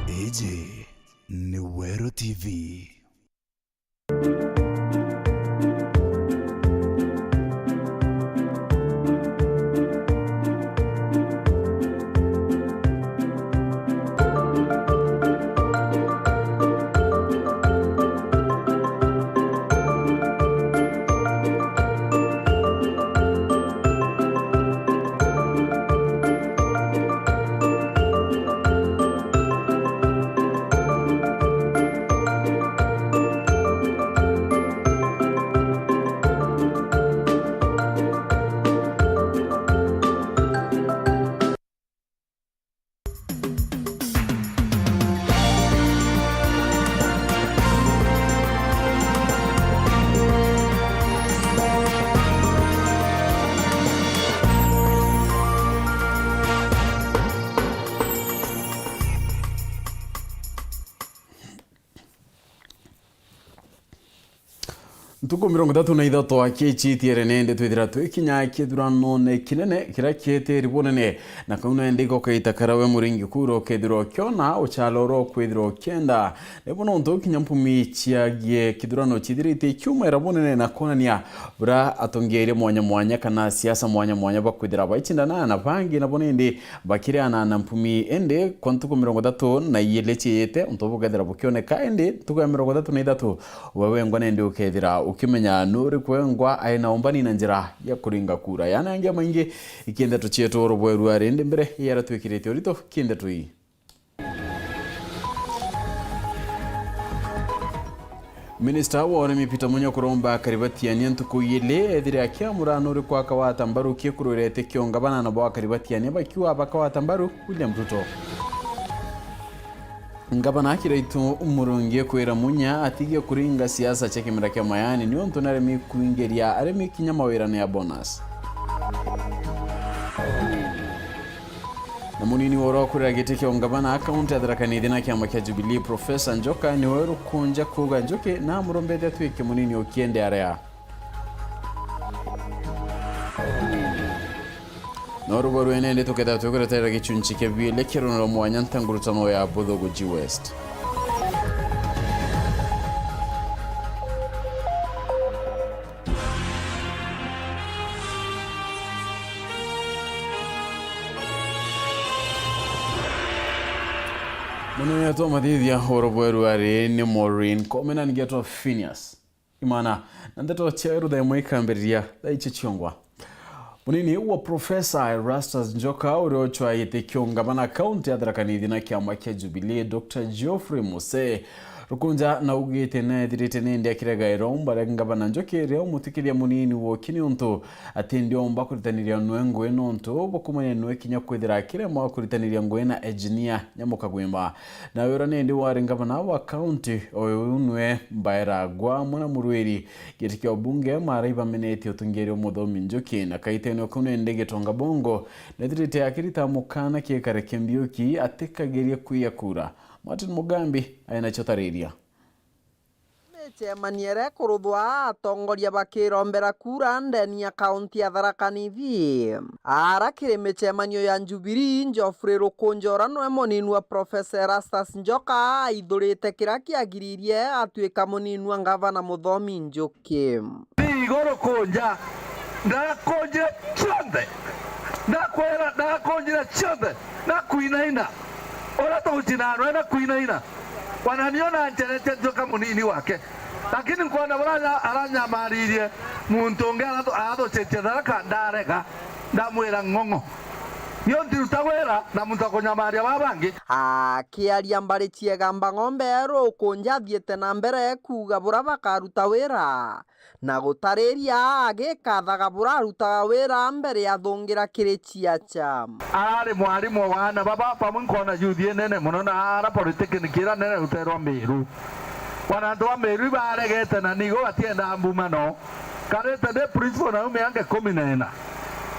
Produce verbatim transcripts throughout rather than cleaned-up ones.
Iji ni Weru T V. Ntuku mirongo ithatu na ithatu akiichitie ri nindi twithira twikinya kithuranone kinene kiria kietiri bunene, na kau nindi gokaita karia we muringi kura ukethirwa ukiona uchalo uria ukwithirwa ukienda. Nibu nontu kinya mpumi ciagie kithurano chithirite ikiumaira bunene na kwonania buria atongeria mwanya mwanya kana siasa mwanya mwanya bakwithira baicindana na bangi nabo nindi bakiriana na mpumi, indi kwa ntuku mirongo ithatu na iiri ciiyite, untu bukethira bukioneka, indi ntuku ya mirongo ithatu na ithatu, we wengwa nindi ukethira ukimenya nuri kwengwa aina umbani na njira ya kuringa kura. Yana angi amaingi, ikindeto cietu urubweru ari, indi mbere yara twikirite urito kindeto ii. Minista wa urimi Peter Munya kuromba akari ba Tiania ntuku iiri ethire akiamura nuri kwa kawata mbaru kikurwirete kio ngavana na bo akari ba Tiania bakiuga bakawata mbaru William Ruto. Ngavana Kiraitu Murungi kwira Munya atigie kuringa siasa cia kimera kia mayani niuntu naremi kuingiria arimi kinya mawirane ya bonus. Na munini wa uria ukurira giti kia ungavana kaunti ya Tharaka Nithi na kiama kia Jubilee, Professor Njoka, niwe rukunja kuuga njuki na amurombete atwike munini ukiende aria. Na urugo rwene ndi tukethira twikureterera gichunchi kia biele kia runo rwa mwanya ntangurutano ya Buthuguji West. Munene atwa mathithia oro bweru ari ni Maureen Komena, ningetwa Phineas Imana, na ndeto cia rutha imwe ikambiriria thaa icio ciongwa. Munini wa Professor Erastus Njoka, uria ucwaite kiungavana kaunti ya Tharaka Nithi na kiama kia Jubilee, Doctor Geoffrey Muse Rukunja, naugite nethirite nindi akirega iromba ria ngavana Njuki ria umutwikithia munini woki niuntu ati ndiomba kuritaniria nwe ngui nontu bukumania nwe kinya kwithira akiremwa kuritaniria ngui na engineer Nyamukagwimba. Nawe uria nindi wari ngavana wa kaunti, uyu nwe mbaera gwa mwana murwiri giti kia ubunge, mara ibamenetie utungiria umuthomi Njuki, na kaitene kau nindi Gitonga Bongo nethirite akirita mukana kiekare kia Mbiuki atikagerie kwiya kura. Martin Mugambi aina cio tariria. Micemanio iria ikuruthwa atongoria bakirombera kura ndeni ya kaunti ya Tharaka Nithi. Ara kiri micemanio ya Jubilee, Geoffrey Rukunja uria nwe munini wa Professor Erastus Njoka aithurite kiria kiagiririe atwika munini wa ngavana muthomi Njuki. Ti iguru kunja, ndakunjire cionthe, ndakwira ndakunjire cionthe, na kwinaina. Uria tugucina anwe na kwinaina. Wana nio na njerete ntuika munini wake. Lakini nkwona buria aranyamaririe muntu ungi arathu-, arathucitie Tharaka, ndarega, ndamwira ng'ong'o. Nio ntiruta wira na muntu akunyamaria baa bangi. Akiaria mbari ciega Mbang'ombe, Rukunja athiite na mbere kuuga buria bakaruta wira na gutariria agikathaga buria arutaga wira mbere ya thungira kiri ciaca. Arari mwarimu wa aana baba bamwe, nkona youth inene mono, na ara politiki ni kira nene ruterwa Miru. Wana antu a Miru ibaregete na nigo batiendaa mbumano. Karite ndi principal na ume ange kumi na ina.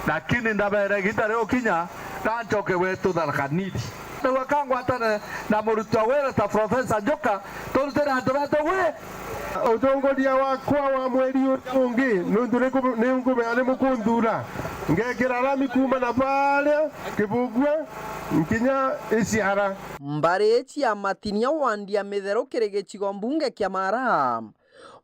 Lakini ndabere igiita riukinya, na ncoke gwetu Tharaka Nithi. Nau akangwatana na murutwa wira ta Professor Njuka, turutire antu betu gwi. Utongoria wakwa wa mweri uria ungi, nuntu ni nku-, ni nkumenya ni mukunthura, ngekira rami kuuma na baria Kibugua nkinya Iciara. Mbari cia Matinia wandi ya Mitheru kiri gicigo mbunge kia Mara.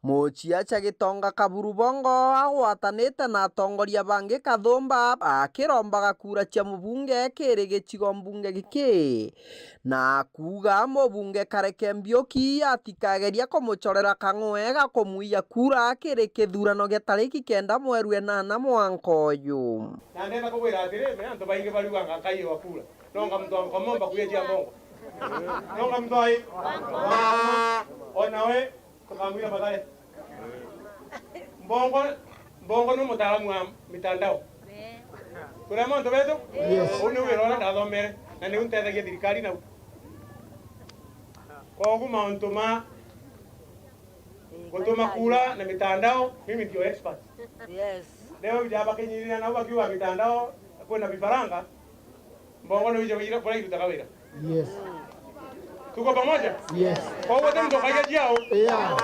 Muciaca Gitonga Kaburu Bongo agwatanite na atongoria bangi Kathumba akirombaga kura cia mubunge kiri gicigo mbunge giki, na kuuga mubunge Kareke Mbiuki atikageria kumucorera kang'we ga kumwiya kura kiri kithurano gia tariki kenda mweri enana mwanka uyu. Na ndenda kubwira atiri, me antu baingi bariuganga nkaiwa kura. Nonga mtu akomomba kuya cia mbongo. Nonga mtu ai. Ona we, tukamwira Mathare. Mbongo, Mbongo ni mutaalamu wa mitandao. Turi amwe antu betu? Yes. Uu ni wira uria ndathomere, na niu ntethagia thirikari nau. Kogu mauntu ma gutuma kura na mitandao, mimi ndio expert. Yes. Leo vijana bakinyirira nau bakiuga mitandao kwina vifaranga, Mbongo ni uje wira, kura irutaga wira. Yes. Tuko pamoja? Yes. Koguo ti mtu kaiga ciao. Yeah.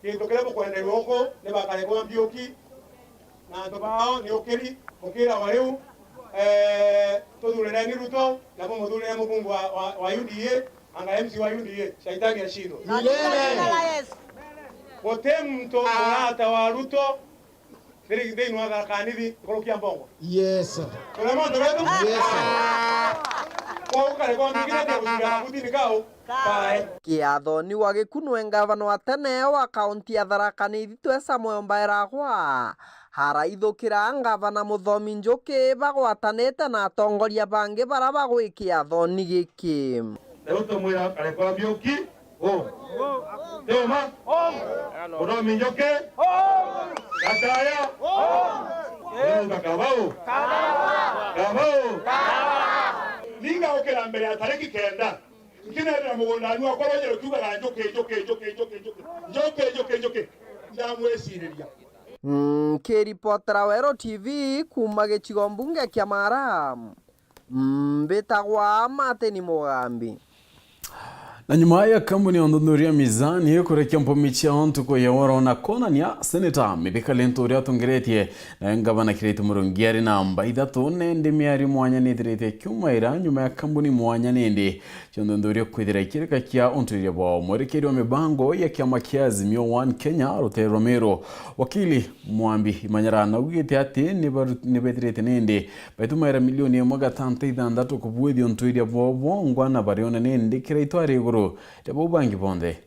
Gintu kiria bukwenderua uku ni bakare kwa Mbiuki, na antu bao ni ukiri, mukira wa riu, eh, tuthurereni Ruto, na bumuthurire mubunge wa, wa, wa U D A, anga M C wa U D A, shaitani ashindwe. Milele. Guti muntu urata wa Ruto thiri-, thiini wa Tharaka Nithi nkuruki ya Mbongo. Yes. Turi amwe antu betu? Yes. Kwou kare kwa mbikira tia gucira kabutini kau, kae. Kiathoni wa gikunwe ngavana wa tene wa kaunti ya Tharaka Nithi twe Samuel Mbairagwa, araithukira ngavana Muthomi Njuki bagwatanite na atongoria bangi bara bagwi kiathoni giki. Riu tumwira kare kwa Mbiuki, u. Ti uma? Muthomi Njuki? Gataya? Riu uga kabau? Kabau? Ninga ukira mbere ya tariki kenda, nkinethira mugundani wakwa rwenye rukiugaga Njuki, Njuki, Njuki, Njuki, Njuki. Njuki, Njuki, Njuki. Ndamwiciriria. Nkiripotera Weru T V kuuma gicigo mbunge kia Mara. Mbitagwa Martin Mugambi. Na nyuma ya kambuni ya uthuthuria Mizani kurekia mpumi ciao ntuku ya woro na kwonania, Seneta Mithika Linturi atongeretie na ngavana Kiraitu Murungi ari namba ithatu, na indi miario mwanya nithirite ikiumaira nyuma ya kambuni mwanya nindi cia uthuthuria kwithira ikireka kia untuiria bwao. Mwerekeri wa mibango ya kiama kia Azimio One Kenya rutere rwa Meru, wakili Mwambi Imanyara naugite ati ni baru-, ni bethirite nindi baitumaira milioni imwe gatanta ithanthatu kubuithia untuiria bwao bwongwa na bariona nindi Kiraitu ari iguru ria bau bangi bonthe.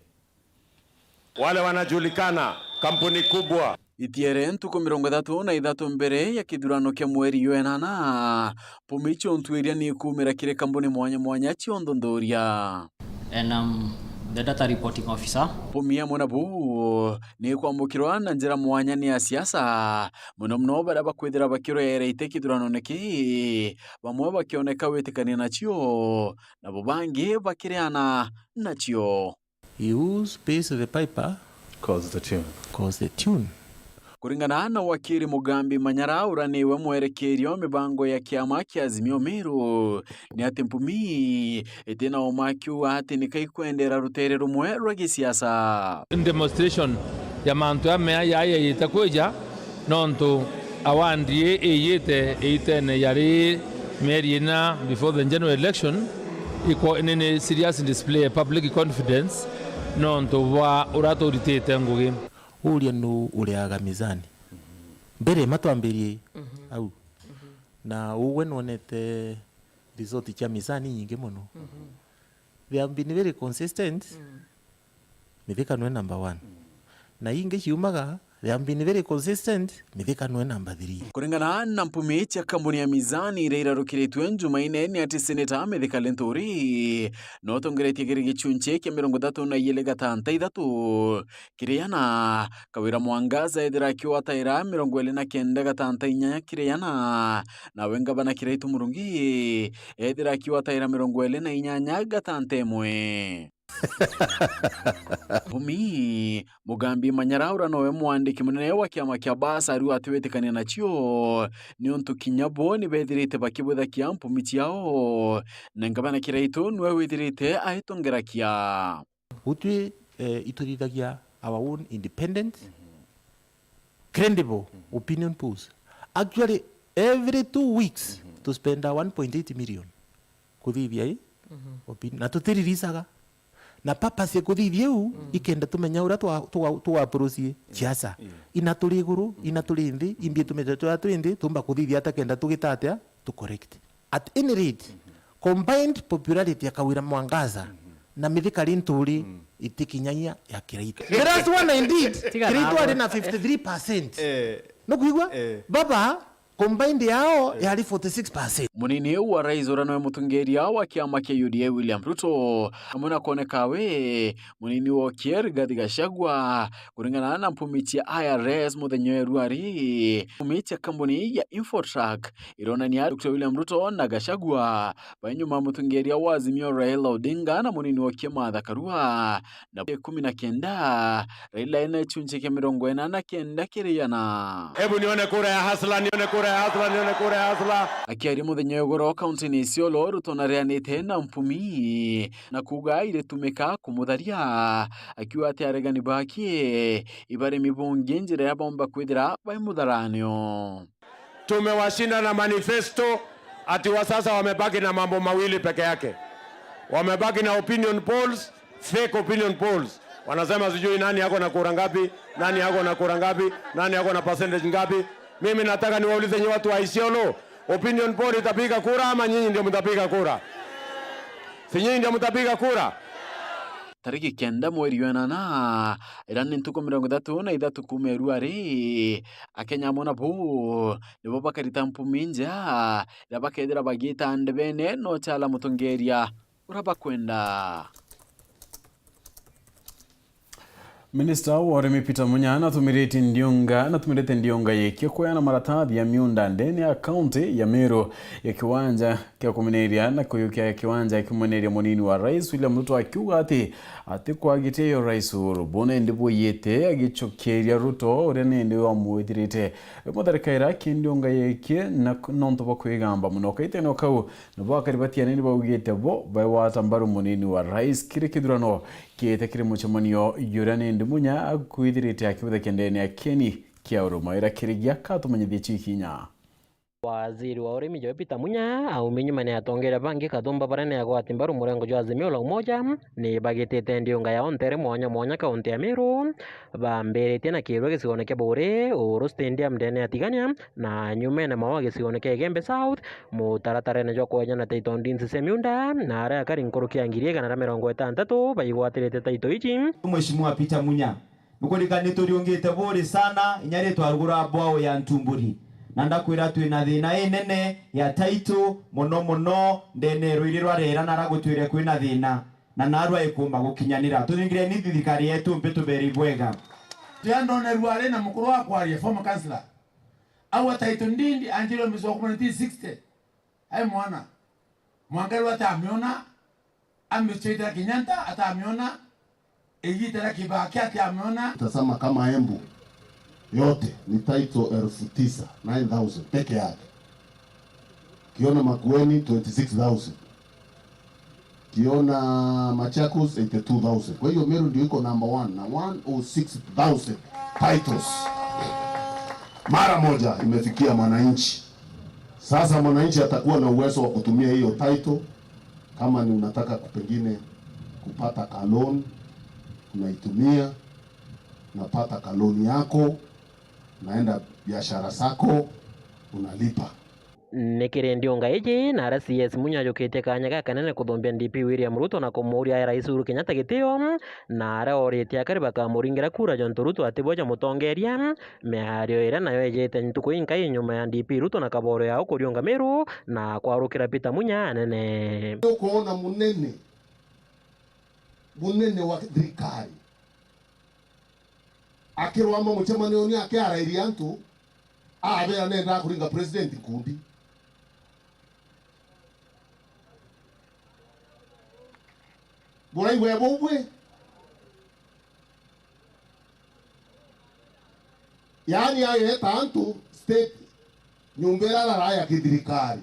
Wale wanajulikana, kampuni kubwa. Itiere ntuku mirongo ithatu na ithatu mbere ya kithurano kia mweri jwa enana, mpumi cia untuiria ni ikuumira kiri kampuni mwanya mwanya cia unthuthuria. And, um, the data reporting officer. Mpumi amwe na buu ni ikwamukirwa na njira mwanya ni asiasa, mono mono baria bakwithira bakiroyera ite kithuranone kii, bamwe bakioneka witikania nacio, nabo bangi bakireana nacio. He who pays the piper calls the tune. Calls the tune. Kuringana na wakiri Mugambi Manyara, uria niwe mwerekeria wa mibango ya kiama kia Azimio Meru, ni ati mpumi itina uma akiuga ati nika ikwendera rutere rumwe rwa gisiasa. Demonstration ya mantu jamea jaa jaijite kwija, nontu award ii iijite iitene ya ri mieri ina before the general election, ikwo-, ni, ni serious display ya public confidence nontu bwa uria turitite ngugi. Uria nu uriaga mizani? Mbere ma twambirie au. Na ugwe nwonete result cia mizani inyingi mono. They have been very consistent. Mithika nwe number one. Na ingi ciumaga, they have been very consistent, Mithika nwe number three. Kuringana na mpumi cia kambuni ya Mizani iria irarukiritwe Njumaine, ni ati Seneta Mithika Linturi no tongeretie kiri gicunci kia mirongo ithatu na ijiri gatanta ithatu kiri ana. Kawira Mwangaza ethira akiwataira mirongo iri na kenda gatanta inyanya kiri ana, nawe ngavana Kiraitu Murungi ethira akiwataira mirongo iri na inyanya gatanta imwe. Mpumi, Mugambi Manyara, uria nowe mwandiki munene wa kiama kia Basari, atiwitikania nacio, niuntu kinya bo ni bethirite bakibuthakia mpumi ciao, na ngavana Kiraitu niwe withirite aitongerakia. Utwi, eh, ituthithagia our own independent, credible opinion polls. Actually, every two weeks, to spend one point eight million kuthithia i opinion, na tutiriricaga na purpose ya kuthithia iu, ikenda tumenya uria twa, twa, twa approach siasa. Ina turi iguru, ina turi nthi, imbi tumete twa turi nthi, tumba kuthithia ata kenda tugita atia to correct. At any rate, combined popularity ya Kawira Mwangaza na Mithika Linturi itikinyagia ya Kiraitu. The last one I did, Tiga Kiraitu nawe. Ari na fifty-three percent. Eh. Nukwigua? Eh. Baba, combined yao yari forty-six percent. Munini wa rais uria nowe mutongeria wa kiama kia U D A William Ruto, amwe na kwoneka we munini wa okie Rigathi Gachagua, kuringana na mpumi cia I R S muthenya wa iru ari, mpumi cia kambuni ya Infotrak ironania Doctor William Ruto na Gachagua bai nyuma ya mutongeria wa Azimio Raila Odinga na munini wa okie Martha Karua, na ikumi na kenda, Raila ena gicunci kia mirongo ina na kenda kiri igana. Hebu nione kura ya Hasla, nione kura ya Hasla, nione kura ya Hasla. Akiaria muthenya wa igoro kaunti-ini ya Isiolo, Ruto nareanite na mpumi na kuuga iritumika kumutharia, akiuga ati aregani bake ibari mibungie njira iria baumba kwithira bai mutharanio. Tumewashinda na manifesto, ati wa sasa wamebaki na mambo mawili peke yake. Wamebaki na opinion polls, fake opinion polls. Wanasema sijui nani ako na kura ngapi, nani ako na kura ngapi, nani ako na percentage ngapi. Mimi nataka niwaulize nyi watu wa Isiolo, opinion poll itapiga kura ama nyinyi ndio mtapiga kura? Si nyinyi ndio mtapiga kura? Tariki kenda mweri wa inana, iria ni ntuku mirongo ithatu na ithatu kuuma iru ari, Akenya amwe nabo nibo bakarita mpumi nja, iria bakethira bagiita ndebene no chala mutongeria uria bakwenda. Minista wa urimi Peter Munya natumirite ndiunga, natumirite ndiunga yekio kweana maratathi ya miunda ndene ya kaunti ya Meru ya kiwanja kia kumeneria na kuyukia kiwanja kimweneria munini wa rais William Ruto, akiuga ati ati kwagitia yo rais Uhuru, buna indi bwiyite agicokeria Ruto uria nindi wamwithirite. Rimwe tharikaira kindiunga yiki na k-, nontu bwa kwigamba muno kaitene o kau, nabo akari batianene baugite bo bagwata mbaru munini wa rais kiri kithurano kiite kiri mucemanio juria nindi Munya akwithirite akibuthakia ndene ya kieni kia uruma ira kirigia katumenyithie cikinya. Waziri wa urimi Joe Peter Munya aumi nyuma ni atongeria bangi kathumba baria ni agwati mbaru murengo jwa Azimio la Umoja ni bagitite ndiunga yao ntere mwanya mwanya kaunti ya Meru, bambiritie na kirwa gicione kia Buuri, Uhuru Stadium ndene ya Tigania, na nyumene mawa gicione kia Igembe South, mutaratarene jwa kwejana title deeds cia miunda, na aria akari nkuruki ya ngiri igana na mirongo itantatu baigwatirite title iji. Mheshimiwa Peter Munya, nukurika nituriungite buri sana, inya ri twarugura bwao ya Ntumburi. Na ndakwira twina thina inene ya title, muno muno ndene rwiri rwa Rera na ragutwire kwina thina, na narua ikumba gukinyanira. Tuthingireni thirikari yetu mbi tuberi bwega. Tia ndone ruari na mukuru wa kwaria, former councillor. Au a title deed anjirwe mwezi wa kumi nineteen sixty. Ai mwana. Mwangairwa atamiona, amichitira Kenyatta atamiona, igitira Kibaki atamiona. Tazama kama Embu yote ni title elfu tisa, nine thousand peke yake. Kiona Makueni, twenty-six thousand. Kiona Machakos, eighty-two thousand. Kwa hiyo Meru ndio iko number one na one oh six thousand titles. Mara moja imefikia mwananchi. Sasa mwananchi atakuwa na uwezo wa kutumia hiyo title. Kama ni unataka ku-, pengine kupata ka loan, unaitumia, unapata ka loan yako, unaenda biashara zako, unalipa. Ni kiri ndiunga iji, na aria C S Munya ajukitie kanya gakanene kuthumbia D P William Ruto na kumuuria Rais Uhuru Kenyatta gitio, na aria oritie akari bakamuringira kura jontu Ruto atibwe ja mutongeria. Miario iria nayo ijite ntuku inkai nyuma ya D P Ruto na Kaboro yao kuriunga Meru na kwarukira Peter Munya anene. Ukoona munene, munene wa thirikari akirwama mucemanioni akiarairia antu, abera nendaa kuringa president nkundi. Buraigwe bubwi. Yaani ayo eta antu state, nyumba iria arara ya kithirikari.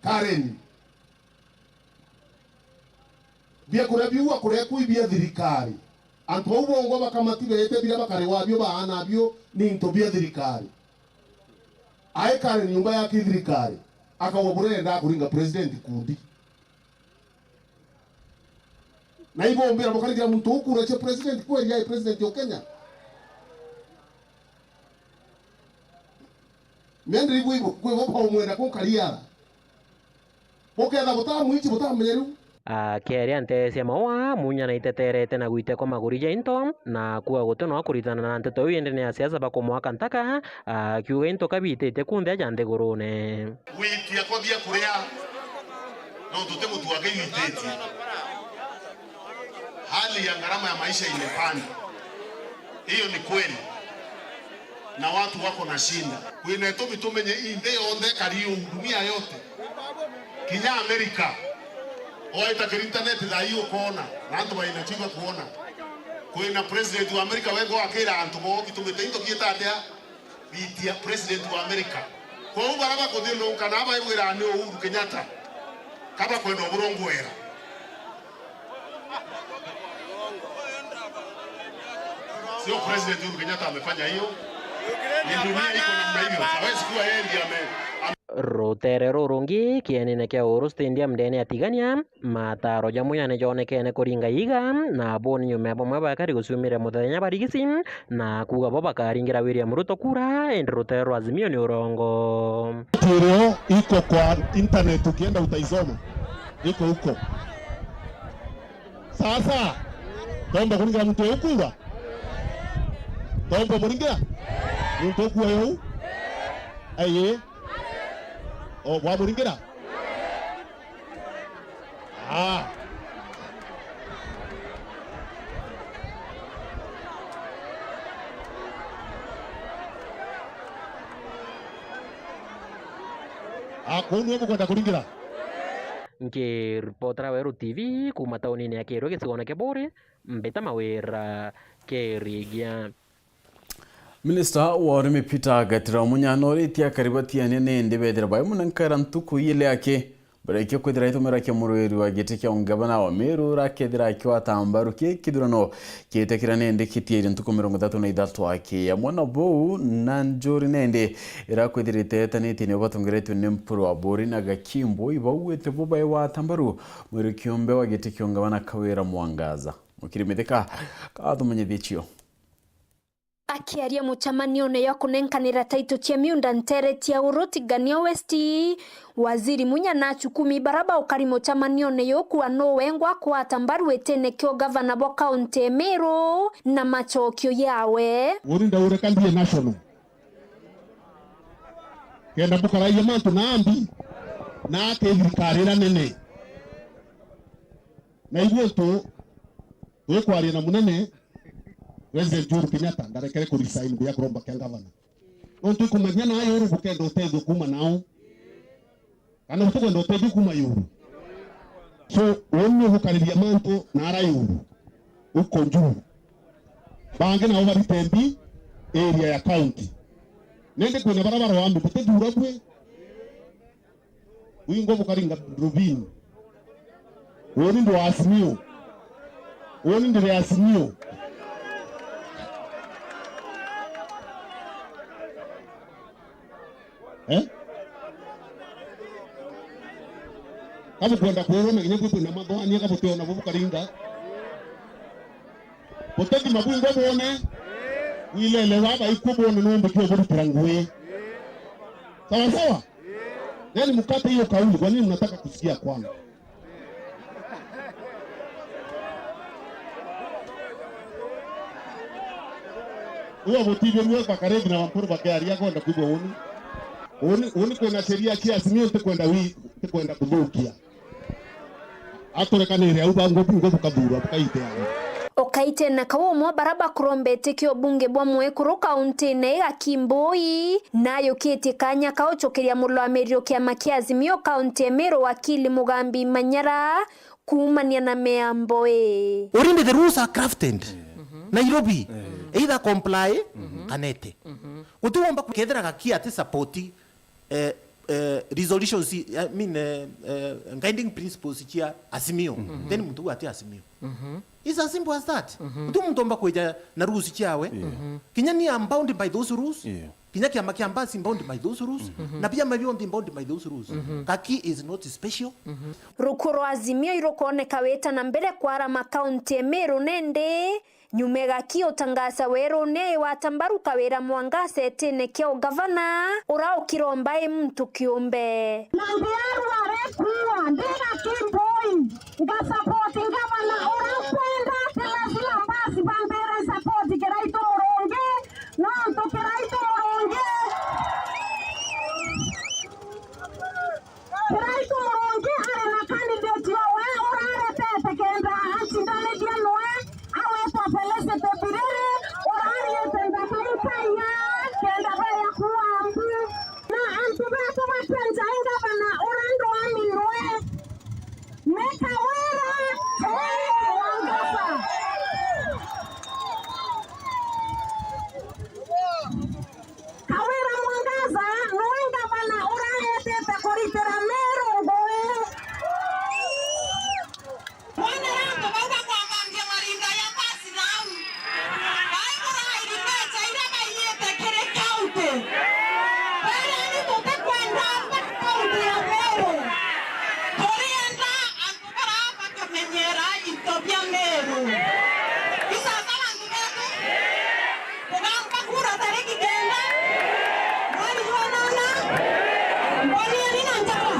Karen. Biakuria biu akuria kuu ibia thirikari. Antu bau bongwa bakamati beete biria bakari wabio baana bio ni into bia thirikari. Aikare nyumba ya kithirikari, akauga buria endaa kuringa president kundi. Na ibombira bukarigira muntu ukura cia president kweri ai president o Kenya. Mendri bwi bwi bo pa umwenda kunkariara. Buketha butamwichi butamenyeru. Akiaria nteere cia maua, Munya naiteterete na gwitekwa maguri ja into, na kuuga guti no akuritana na nteto iu indi ni asiasa bakumwaka ntaka, akiuga into kabititie kunthe aja nthigurune. Gwitia kwa biakuria, no tuti mutu wake wititie. Hali ya gharama ya maisha imepanda. Hiyo ni kweli. Na watu wako na shida. Kwina itumi tumenye ii nthi yonthe kari uu, dunia yote. Kinya Amerika. Oeta kiri internet thaa ii ukoona, na antu baina chiba kuona. Kwina president wa Amerika wengwa akira antu bo gitumite into kiita atia? Bitia president wa Amerika. Kwou bara bakuthiuruka na baigwira ni Uhuru Kenyatta, kaba kwenda uburongwera. Sio president Uhuru Kenyatta amefanya hiyo. Ni dunia iko namna hiyo. Hawezi kuwa yeye ndiye ame-, ame- Rutere rurungi kienine kia Uhuru Stadium ndene ya Tigania, mataro jamwe yani jonekene kuringa iga, na boni nyuma ya bamwe bakari guciumira muthenya barigisi, na kuuga bo bakaringira William Ruto kura, indi rutere rwa Azimio ni urongo. Tireo iko kwa internet, ukienda utaisoma. Iko huko. Sasa, tomba kuringira muntu uyu kura? Tomba muringira? Muntu ukua yu? Aye. O, bwamuringira? Ah. Ah, kuu niwe mukwenda kuringira? Nkiripotera Weru T V kuuma taunine ya Kirwe gicigone kia Buuri, mbita Mawira Kirigia. Minista wa urimi Peter Gatira Munya noritie akari batiania nindi bethira bai munenkaira ntuku ili aki barikia kwithira aitumira kia murwiri wa giti kia ungavana wa Meru rakethira akiwata mbaru ki kithurano kiitikira nindi kitiiri ntuku mirongo ithatu na ithatu aki. Amwe na buu na njuri nindi irakwithirite itanitie nio batongeretwe ni Mpuru wa Buri na Gakimbo ibauite bo baiwata mbaru mwiri kiumbe wa giti kia ungavana Kawira Mwangaza. Mukiri Mithika katumenyithie cio. Akiaria mucemanione jwa kunenkanira taito cia miunda nteere cia Uru Tigania West, Waziri Munya na acukumi bara baukari mucemanione juu kuuga nu wengwa akwata mbaru itine kia ugavana bwa kaunti ya Meru na macokio jawe. Uni ndaureka ndie national. Kenda mbukaragia mantu na mbi na aki thirikari iria nene. Na ithui antu twikwaria na munene, President Uhuru Kenyatta ndarekere ku resign mbia kuromba kia gavana. Nontu ikumenya na ayuru bukenda utethio kuuma nao. Kana utikwenda utethio kuuma yuru. So, uni ugukariria mantu na ara yuru. Uko njuu. Bangi nao barite mbi area ya county. Nindi kwina bara baroambi butithura bwi. Wingo bukaringa rubini. Uni ndi wa Azimio. Uni ndi wa Azimio. Eh? Kabukwenda kwirwo na kinya bwitwe na mathoania kabutiona bubukaringa. Butethima bwingwa bwone. Wilele baba ikwo bwone nondu kio burutira ngui. Sawa sawa? Yaani mkate hiyo kauli, kwa nini mnataka kusikia kwangu? Uwe mutibirue bakaredi na Wampuru bakiaria kwenda kuigua uni. Uni, uni kwina sheria cia Azimio ntikwenda wi-, ntikwenda kuthukia. Aturekanire au bangu bingo bukathurwa bukaite. Ukaite na kau umwe bara bakurombete kio bunge bwa mwekuru kauntine ya Kimbui, nayukitie kanya kauchukiria murwamiriri kiama kia Azimio kaunti ya Meru wakili Mugambi Manyara, kuumania na miambo ii. Already the rules are crafted. Nairobi, either comply kana ete. Guti womba kethira gaki ati support, eh, eh, resolutions, I mean, eh, eh, guiding principles cia Azimio, then muntu uu ati Azimio. It's as simple as that. Guti muntu omba kwija na rules ciawe. Kinya ni I'm bound by those rules. Kinya kiama kia Mbasi bound by those rules. Na biama bionthe bound by those rules. Gaki is not special. Ruku rwa Azimio irukoneka wita na mbere kwarama kaunti ya Meru nende, nyuma e Gaki utangaza werune iwata mbaru Kawira Mwangaza etine kia ugavana, ura ukiromba i muntu kiumbe. Na ndiarua rikuwa ndi Gaki boy, nga support gavana ura nkwenda, ti lazima Mbasi bambire support Kiraitu Murungi, nontu Kiraitu Murungi Kiraitu Murungi ari na candidate owe uraretete kenda acindaniria noe, awitwa Felicity Biriri, urariite nthaka ikaiya kenda beya kuwa mbu. Na antu betu batia njai ngavana ura ndwaminwe ni Kawira Mwangaza. Kawira Mwangaza niwe ngavana uraetete kuritira Meru ngui. Wonere antu bau bakwambambia marinda ya Mbasi nau. Bai burairi mbeca iria baiyite kiri county. Bereni tutikwenda county ya Meru. Turienda antu bara bakamenyera into bia Meru. Isasa antu betu. Kugampa kura tariki kenda mweri jwa nana, mbonieni na njara.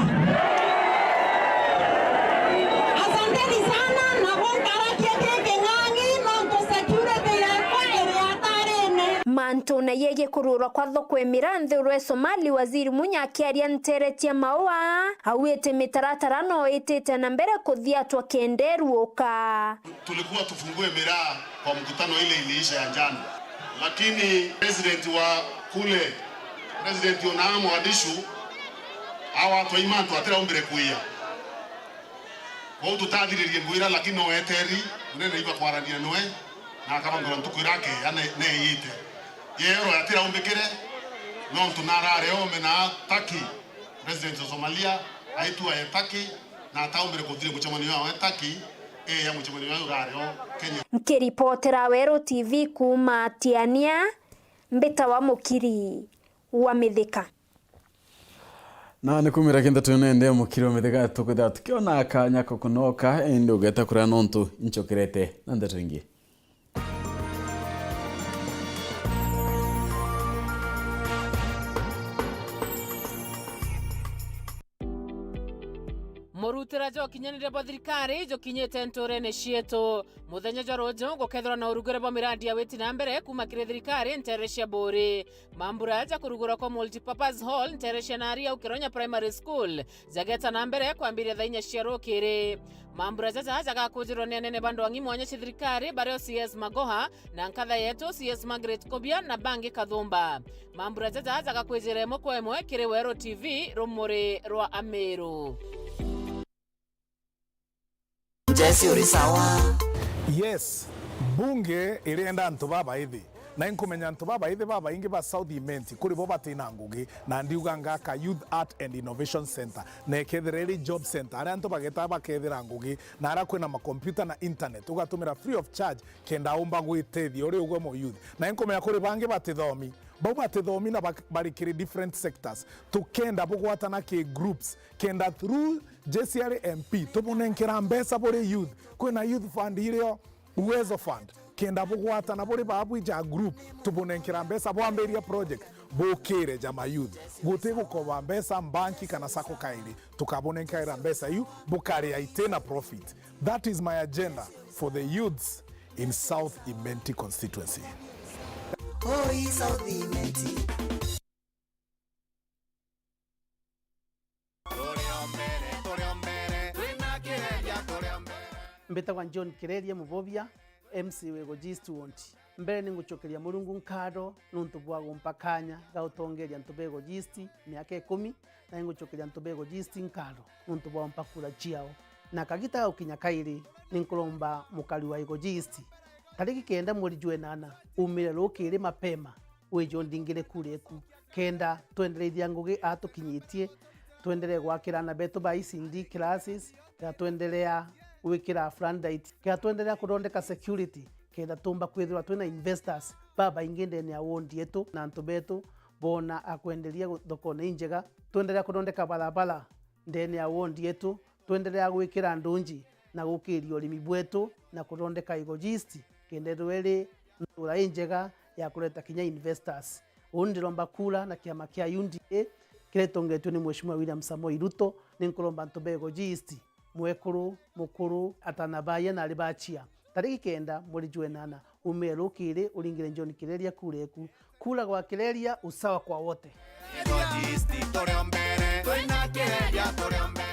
Asanteni sana, na gunkarakia ki king'ang'i, nontu security yakwa iri hatarine. Mantune yegie kururwa kwa thoko imira nthuru e Somali, Waziri Munya akiaria ntere cia Maua, auite mitaratara no itite na mbere kuthiatwa kenda iruuka. Tulikuwa tufungue miraa kwa mkutano ile iliisha ya jana, lakini president wa kule, President Onaa Mogadishu, awa atwai mantu atiraumbire kuia. Kwou tutathiririe ngwira, lakini no weteri munene iba kwarania noe na akabangura ntuku irake ane-, neeyite. Yero yatiraumbikire, nontu narare ome na Turkey, President wa Somalia aitua e Turkey, na ataumbire kuthiria mucemanio wa Turkey, eya mucemanio wa urare o Kenya. Nkiripotera Weru T V kuuma Tiania, mbitawa Mukiri wa Mithika. Na ni kumira kintu tunende Mukiri wa Mithika, tukwithira tukiona kanya ko kunoka, indi ugeta kuria nontu inchokerete na ndeto ingi. Murutira jwa ukinyaniria bwa thirikari jukinyite nturene cietu. Muthenya jwa ruju gukethirwa na urugure bwa mirandi ya witi na mbere kuuma kiri thirikari ntere cia Buuri. Mambura ja kurugurwa kwa Multipurpose Hall ntere cia Nari au Kironya Primary School jageta na mbere kwambiria thaa inya cia rukiri. Mambura jaja jagakujirwa ni anene ba ndwang'i mwanya cia thirikari, bario C S Magoha na nkatha yetu C S Margaret Kobia na bangi kathumba. Mambura jaja jagakwijira imwe kwa imwe kiri Weru T V, rumuri rwa Ameru. Jesse, uri sawa? Yes, mbunge irienda antu babaithi. Na inkumenya antu babaithi babaingi ba South Imenti, kuri bo batina ngugi, na ndiuga ngaka Youth Art and Innovation Center, na ikethira iri job center, aria antu bageta bakethira ngugi, na aria kwina makompyuta na internet, ugatumira free of charge, kenda umba gwitethia uri ugwe mu youth. Na inkumenya kuri bangi batithomi, bau batithomi na bak-, bari kiri different sectors, tukenda bugwatana ki groups, kenda through Jesse ari M P, tubunenkera mbeca buri youth. Kwina youth fund irio, Uwezo Fund, kenda bugwatana buri babu ija group, tubunenkera mbeca bwambiria project, bukire jama youth. Guti gukoba mbeca mbanki kana sacco kairi, tukabunenkera mbeca iu, bukaria iti na profit. That is my agenda for the youths in South Imenti constituency. Oi, South Imenti. Turi o mbere, turi o mbere, twina Kireria turi o mbere. Mbitagwa John Kireria Mubobia, M C wa Igoji East Ward. Mbere ni ngucokeria Murungu nkatho nuntu bwa gumpa kanya ga gutongeria antu ba Igoji East miaka ikumi, na ni ngucokeria antu ba Igoji East nkatho nuntu bwa gumpa kura ciao. Na kagita ga gukinya kairi, ni nkuromba mukari wa Igoji East, tariki kenda mweri jwa enana, umire rukiri mapema, wije undingire kura eku, kenda twendereithia ngugi aa tukinyitie, twenderee gwakira aana betu ba E C D classes, kenda twenderea gwikira floodlight, kenda twenderea kuthondeka security, kenda tumba kwithirwa twina investors babaingi ndene ya ward yetu, na antu betu boona akwenderia gu-, thokone injega, twenderea kuthondeka barabara ndene ya ward yetu, twenderea gwikira ndunji na gukiria urimi bwetu na kuthondeka Igoji East, kenda ithirwa iri ntura injega ya kureta kinya investors. Uu ndiromba kura na kiama kia U D A kiria gitongetue ni Mheshimiwa William Samoei Ruto, ni nkuromba antu ba Igoji East, mwekuru, mukuru, atana baye na ari bachia, tariki kenda mweri jwa enana, umire rukiri uringire John Kireria kura eku. Kura gwa Kireria, usawa kwa wote. Igoji East turi o mbere, twina Kireria turi o mbere.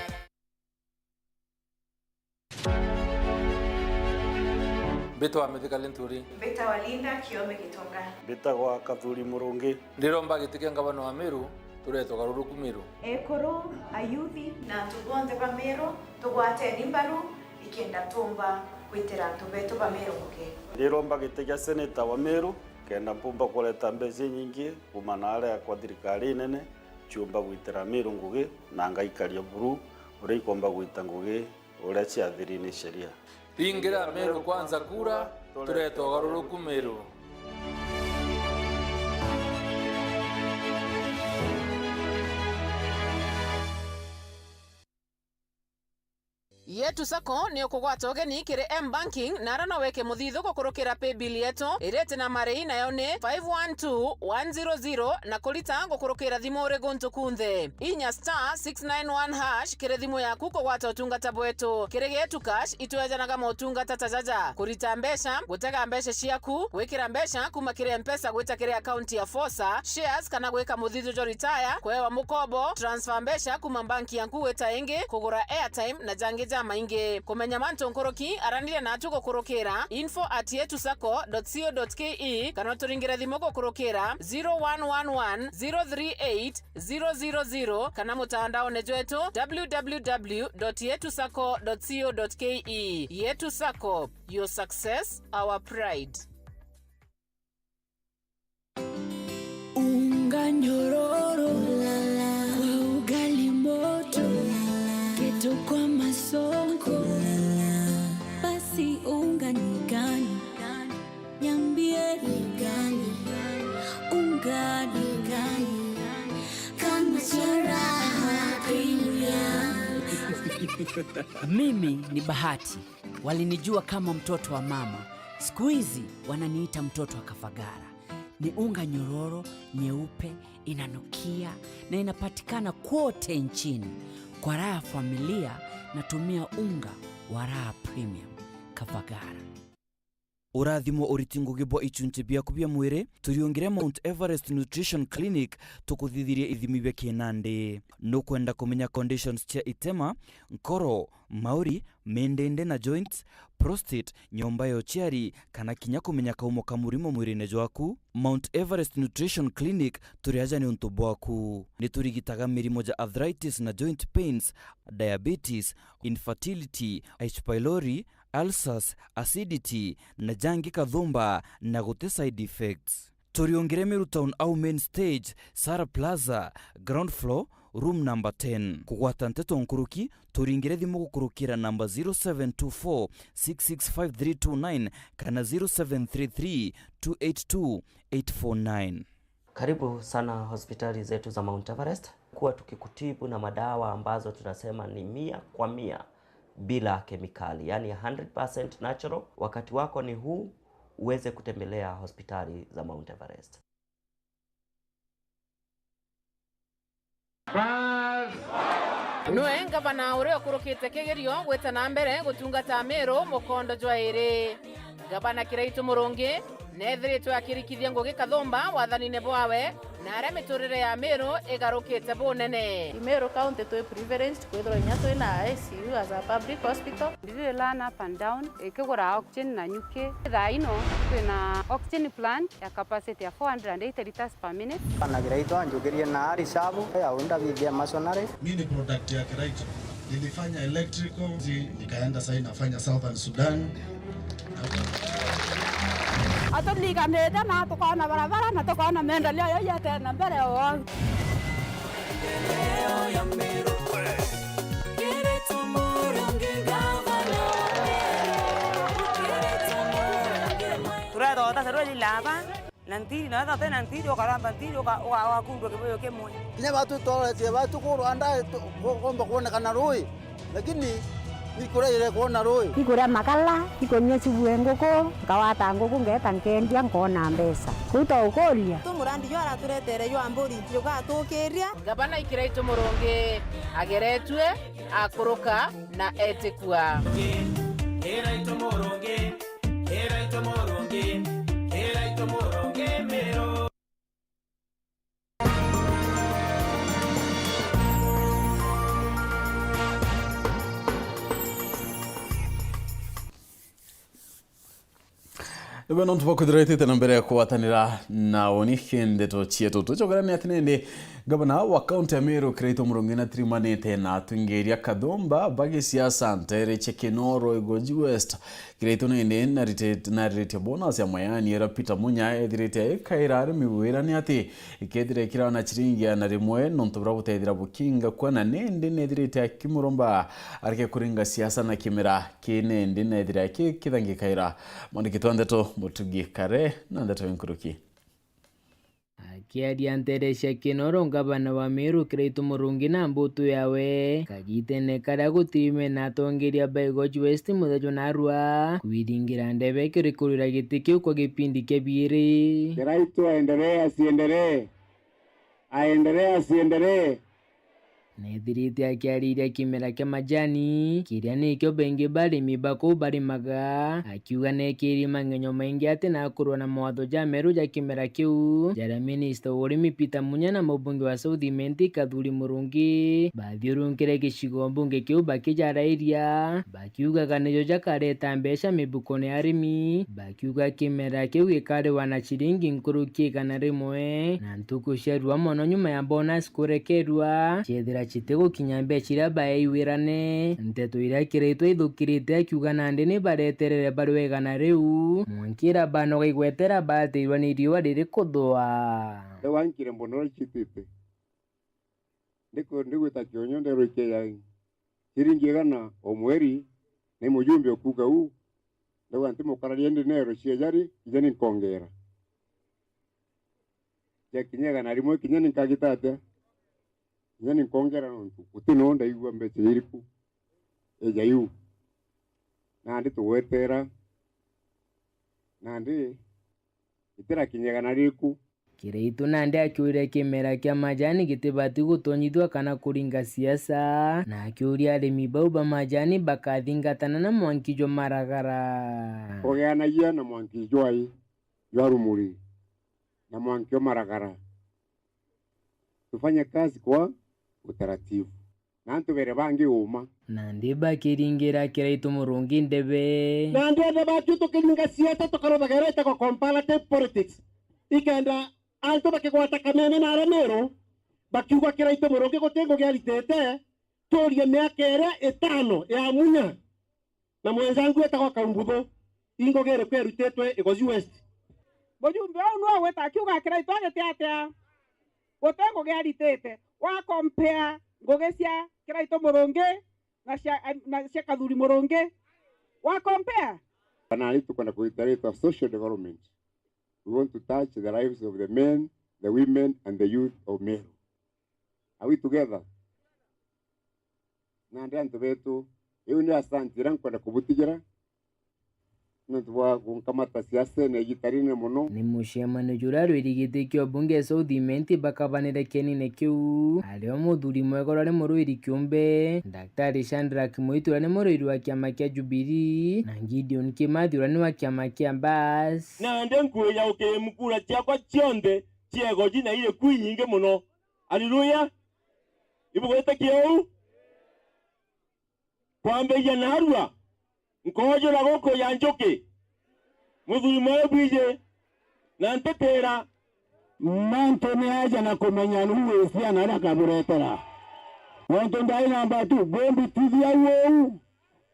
Mbitwa Mithika Linturi. Mbitagwa Linda Kiome Gitonga. Mbitagwa Kathuri Murungi. Ndiromba giti kia ngavana wa Meru, turete ugaruruku Meru. Ekuru, ayuthi, na antu bonthe ba Meru, tugwateni mbaru, ikenda tumba gwitira antu betu ba Meru ngugi. Ndiromba giti kia seneta wa Meru, kenda mpumba kureta mbeca inyingi kuuma naaria kwa thirikari inene, ciumba gwitira Meru ngugi, na ngaikaria buru uria ikomba gwita ngugi uria ciathiri ni sheria. Ringira Meru Kwanza kura, turete ugaruruku Meru. Yetu Sacco ni ukugwata ugeni kiri M-Banking, na ara no wike muthithu gukurukira paybill yetu iria iti na marei, nayo ni five one two one zero zero, na kurita gukurukira thimu uri guntu kunthe. Inya star six nine one hash kiri thimu yaku kugwata utungata bwetu. Kiri Getu Cash itwejanaga motungata ta jaja: kurita mbeca, gutega mbeca ciaku, gwikira mbeca kuma kiri M-Pesa gwita kiri akaunti ya Fosa, shares, kana gwika muthithu jwa retire, kwewa mukobo, transfer mbeca kuma banki yaku gwita ingi, kugura airtime na jangi jamaingi. Kumenya mantu nkuruki, araniria natu gukurukira info at yetu sacco dot co dot ke kana uturingire thimu gukurukira zero one one one zero three eight zero zero zero kana mutandaone jwetu w w w dot yetu sacco dot co dot ke. Yetu Sacco, your success, our pride. Unga nyororo kwa ugali moto, keto kwa masonko, basi unga ni gani? Niambie ni gani? Unga ni gani? Kama cha Raha Premium. Mimi ni Bahati. Walinijua kama mtoto wa mama. Siku hizi wananiita mtoto wa Kafagara. Ni unga nyororo, nyeupe, inanukia na inapatikana kwote nchini. Kwa raha ya familia, natumia unga wa Raha Premium. Kafagara. Urathimo uriti ngugi bwa ichunchi biaku bia mwiri, turiungire Mount Everest Nutrition Clinic tukuthithirie ithimi bia kinandi. Nukwenda kumenya conditions cia itema, nkoro, mauri, mindindi na joints, prostate, nyomba ya uciari, kana kinya kumenya kaumo ka murimo mwirine jwaku? Mount Everest Nutrition Clinic turi aja niuntu bwaku. Niturigitaga mirimo ja arthritis na joint pains, diabetes, infertility, H. pylori, ulcers, acidity, na jangi kathumba na guti side effects. Turiungire Meru Town au main stage, Sara Plaza, ground floor, room number ten. Kugwata nteto nkuruki, turingire thimu gukurukira namba zero seven two four six six five three two nine kana zero seven three three two eight two eight four nine. Karibu sana hospitali zetu za Mount Everest. Kuwa tukikutibu na madawa ambazo tunasema ni mia kwa mia bila kemikali, yani hundred percent natural. Wakati wako ni huu uweze kutembelea hospitali za Mount Everest. Nwe ngavana uria ukurukite kigerio gwita na mbere gutungata Meru mukondo jwa iri. Ngavana Kiraitu Murungi neethiritwe akirikithia ngugi kathumba wathanine bwawe, na aria miturire ya Meru igarukite bunene. Meru County twi privileged kwithirwa inya twina I C U as a public hospital. Ndiri learn up and down, ikigura oxygen na nyuki. Thaa ino twina oxygen plant ya capacity ya four hundred and eighty liters per minute. Bana Kiraitu anjukirie na ari shabu ya unda bithia masonary. Mi ni product ya Kiraitu. Nilifanya electrical, nikaenda sasa nafanya Southern Sudan. Aturiganite na tukaona barabara na tukaona maendeleo yo yatena mbere o. Turethota serwe lilaba. Na ntiri, na wethira uti na ntiri, ukaramba ntiri, uka-, uka-, ugakundwa kibuyu kimwe. Kinya batu tworetie batu kurwa nda, tu-, ku-, kumba kwonekana rui, lakini ni kuria irekwona rui. Ikuria makara, ikunyia cibue nguku, nkawata nguku, ngeeta nkendia, nkoona mbeca. Kuu twaukuria. Tu murandi juu araturetere jwa mburi, jugatukiria. Ngavana Kiraitu Murungi ageretue, akuruka na etikua. Kiraitu Murungi. Kiraitu Murungi, Kiraitu Murungi Miru. Ibo nontu bwa kwithira itite na mbere ya kugwatanira na uni ki ndeto cietu. Twicokerania ati nindi, gavana wa kaunti ya Meru Kiraitu Murungi natirimanite na atungiria kathumba ba gisiasa ntere cia Kinoro Igoji West. Kiraitu nindi narite-, nariritie bonus ya mayani iria Peter Munya ethirite agikaira arimi wira ni ati ikethira ikirawa na ciringi igana rimwe nontu buria butethira bukinga kwa, na nindi nethirite akimuromba areke kuringa siasa na kimera ki nindi nethira ki-, kithangikaira. Mwandiki twa ndeto Mutugi Kare na ndeto inkuruki. Akiaria ntere cia Kinoro, ngavana wa Meru Kiraitu Murungi na mbutu yawe, kagitene karia gutiume na atongeria ba Igoji West muthenya narua kwiringira ndebe kiri kurira giti kiu kwa gipindi kia biiri. Kiraitu aendelee, asiendelee? Aendelee, asiendelee? Neethirite akiariria kimera kia majani, kiria nikio baingi ba arimi ba kuu barimaga, akiuga neekiri mangenyo maingi ati na akurwa na mawatho jameru ja kimera kiu, jaria minista wa urimi Peter Munya na mubunge wa South Imenti Kathuri Murungi bathiurunkire gicigo mbunge kiu bakijarairia, bakiugaga nijo jakareta mbeca mibukone ya arimi, bakiuga kimera kiu gikariwa na ciringi nkuruki igana rimwe, na ntuku cia rua mono nyuma ya bonus kurekerua, ciethira citigukinya mbeca iria baeiwirane. Nteto iria Kiraitu aithukirite akiuga nandi ni bareterere barua igana riu, mwanki ira banoga igwetera baatirwa ni riua riri kuthua. Riu ankire mbono icitite. Ndiku-, ndigwita kionyo nderwa ikia ya ciringi igana o mweri, ni mujumbe ukuuga uu, ndauga ntimukararia indi neero cia jari, ija ni nkongera. Ciakinya igana rimwe, kinya ni nkagita atia? Kinya ni nkongera nontu guti noo ndaigua mbeca iriku ija iu. Nandi tugwetera, nandi itirakinya igana riku. Kiraitu nandi akiuria kimera kia majani gitibati gutonyithua kana kuringa siasa, na akiuria arimi bau ba majani bakathingatana na mwanki jwa maragara. Kugeanagia na mwanki jwai jwa rumuri na mwanki jwa maragara. Tufanye kazi kwa utaratibu. Na antu bere bangi uuma. Nandi bakiringira Kiraitu Murungi ndebe. Nandi ethira batu tukiringa siasa tukaruthagira itagwa comparative politics. Ikenda antu bakigwata kameme na aria Meru, bakiuga Kiraitu Murungi guti ngugi aritite, turie miaka iria itano ya Munya. Na mwenzangu etagwa Kaumbuthu, ingogi iriku irutitwe Igoji West? Mujumbe uu nwe ugwita akiuga Kiraitu agite atia? Guti ngugi aritite. Wa compare ngugi cia Kiraitu Murungi na cia, na cia Kathuri Murungi. Wa compare? Kana ni tukwenda kuita ritwa social development. We want to touch the lives of the men, the women and the youth of Meru. Are we together? Nandi antu betu, iu ni asanti iria nkwenda kubutigira nontu bwa gunkamata siasene igita rinene mono. Ni mucemanio juria arwiri giti kia ubunge South Imenti bakabanire kienine kiu, ario muthuri mwega uria ari murwiri kiumbe, Daktari Shadrack Muitu uria ni murwiri wa kiama kia Jubilee, na Gideon Kimathi uria ni wa kiama kia Mbas. Nandi nkwija ukimukura ciakwa cionthe cia Igoji na iri ku inyingi mono. Haleluya! Ibugwitikia uu? Kwambiria narua, nkoojura guku ya njuki, muthuri mwe bwiji, na ntitira. Mantu ni aja na kumenya nu wisiana aria akaburetera. Nontu ndai namba two, bwembitithia uu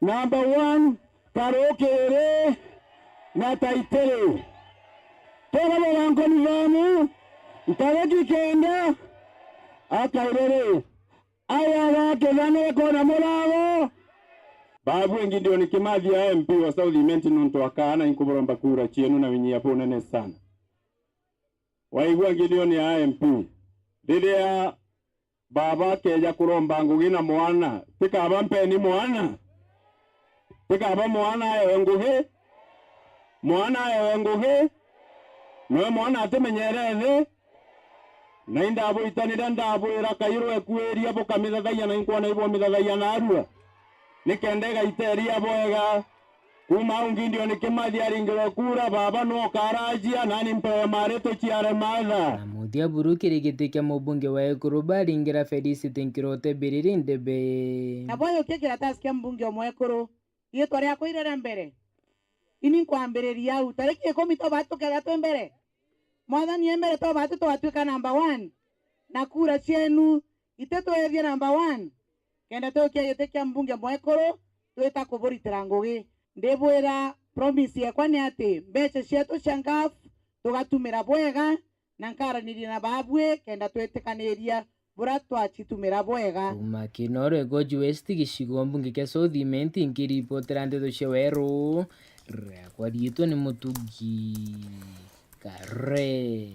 namba one, Karukiri na Taitiri. Twega bwega nkoni bamu, ntariki kenda, akairiri, aya bakethana ikona murago. Babu Gideon Kimathi ya M P wa South Imenti, nontu akaana inkuburomba kura cienu na winyia bunene sana. Waigua Gideon ya M P, riria baba akeeja kuromba ngugi na mwana, tikaba mpeni mwana? Tikaba mwana aewe ngugi? Mwana aewe ngugi? Noe mwana atimenyere thi? Na indabwitanire ndabwira, kairwe kuiria bukamithathagia na inkwona ibwomithathagia narua, nikenda igaiteria bwega. Kuuma au Gideon Kimathi aringirwe kura, baba nwe ukarajia, nani mpewe mari tuciare Martha. Na muthia buru kiri giti kia mubunge wa Ekuru baringira Felicity Nkirote Biriri Ndebe. Na bwajukia kiratasi kia mbunge o mwekuru, riitwa riakwa iria ria mbere. Ini nkwambiriria au. Tariki ikumi toba tukethira twi mbere. Mwathani e mbere toba tu twatuika number one. Na kura cienu ititwethie number one. Kenda tukia giti kia mbunge mwekuru, twita kuburitira ngugi. Ndibwira promise yekwa ni ati mbeca cietu cia ngaf tugatumira bwega, na nkaraniria na babui kenda twitikaniria bura twacitumira bwega. Kuma Kinoro Igoji West, gicigo mbunge kia South Imenti, nkiripotera ndeto cia weru, riakwa riitwa ni Mutugi Kare.